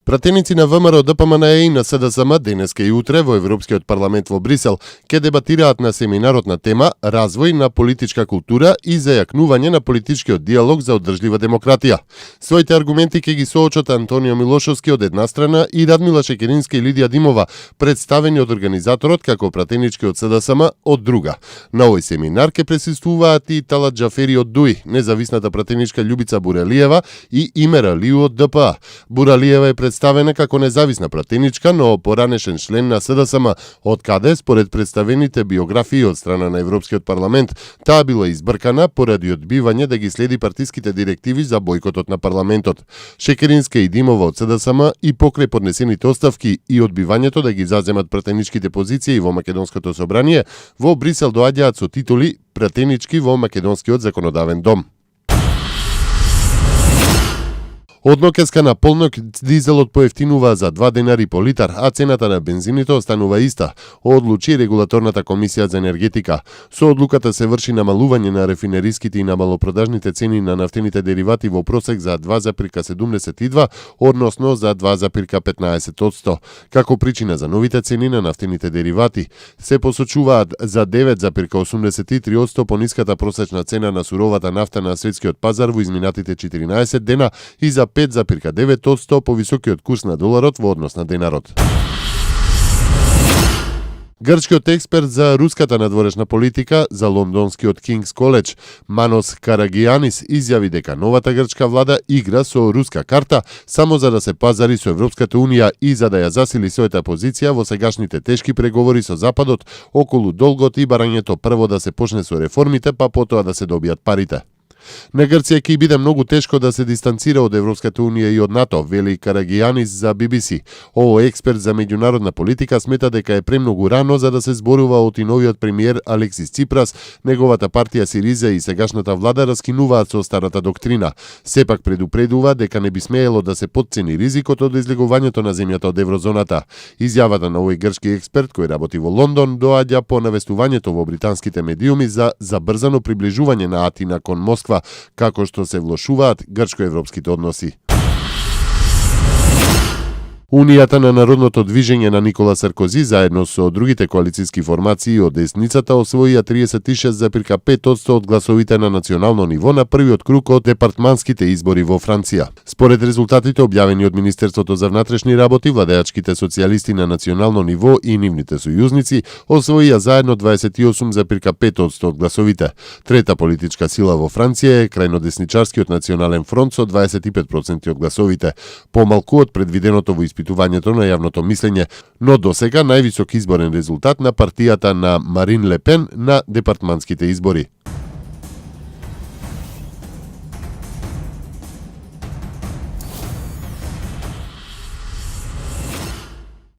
Пратеници на ВМРО, ДПМНЕ и на СДСМ денеска и утре во Европскиот парламент во Брисел ќе дебатираат на семинарот на тема Развој на политичка култура и зајакнување на политичкиот диалог за одржлива демократија. Своите аргументи ќе ги соочат Антонио Милошовски од една страна и Радмила Шекеринска и Лидија Димова, представени од организаторот како пратенички од СДСМ од друга. На овој семинар ќе присуствуваат и Талат Џафери од ДУИ, независната пратеничка Љубица Буралиева и Имера Лиу од ДПА. Буралиева е представена како независна пратеничка, но поранешен член на СДСМ, од каде, според представените биографии од страна на Европскиот парламент, таа била избркана поради одбивање да ги следи партиските директиви за бојкотот на парламентот. Шекеринска и Димова од СДСМ и покрај поднесените оставки и одбивањето да ги заземат пратеничките позиции во Македонското собрание, во Брисел доаѓаат со титули пратенички во Македонскиот законодавен дом. Од ноќеска на полнок дизелот поевтинува за 2 денари по литар, а цената на бензините останува иста, одлучи регулаторната комисија за енергетика. Со одлуката се врши намалување на рефинериските и на малопродажните цени на нафтените деривати во просек за 2,72, односно за 2,15%. Како причина за новите цени на нафтените деривати се посочуваат за 9,83% пониската просечна цена на суровата нафта на светскиот пазар во изминатите 14 дена и за 5,9% повисокиот курс на доларот во однос на денарот. Грчкиот експерт за руската надворешна политика за лондонскиот Кингс Коледж Манос Карагијанис изјави дека новата грчка влада игра со руска карта само за да се пазари со Европската унија и за да ја засили својата позиција во сегашните тешки преговори со Западот околу долгот и барањето прво да се почне со реформите, па потоа да се добијат парите. На Грција ќе биде многу тешко да се дистанцира од Европската унија и од НАТО, вели Карагијанис за BBC. Овој експерт за меѓународна политика смета дека е премногу рано за да се зборува од новиот премиер Алексис Ципрас, неговата партија Сириза и сегашната влада раскинуваат со старата доктрина. Сепак предупредува дека не би смеело да се потцени ризикот од излегувањето на земјата од еврозоната. Изјавата на овој грчки експерт кој работи во Лондон доаѓа по навестувањето во британските медиуми за забрзано приближување на Атина кон Москва, како што се влошуваат грчко-европските односи. Унијата на народното движење на Никола Саркози заедно со другите коалициски формации од десницата освоија 36,5% од гласовите на национално ниво на првиот круг од департманските избори во Франција. Според резултатите објавени од Министерството за внатрешни работи, владеачките социјалисти на национално ниво и нивните сојузници освоија заедно 28,5% од гласовите. Трета политичка сила во Франција е крајнодесничарскиот национален фронт со 25% од гласовите, помалку од предвиденото во испитувањето на јавното мислење, но досега највисок изборен резултат на партијата на Марин Ле Пен на департманските избори.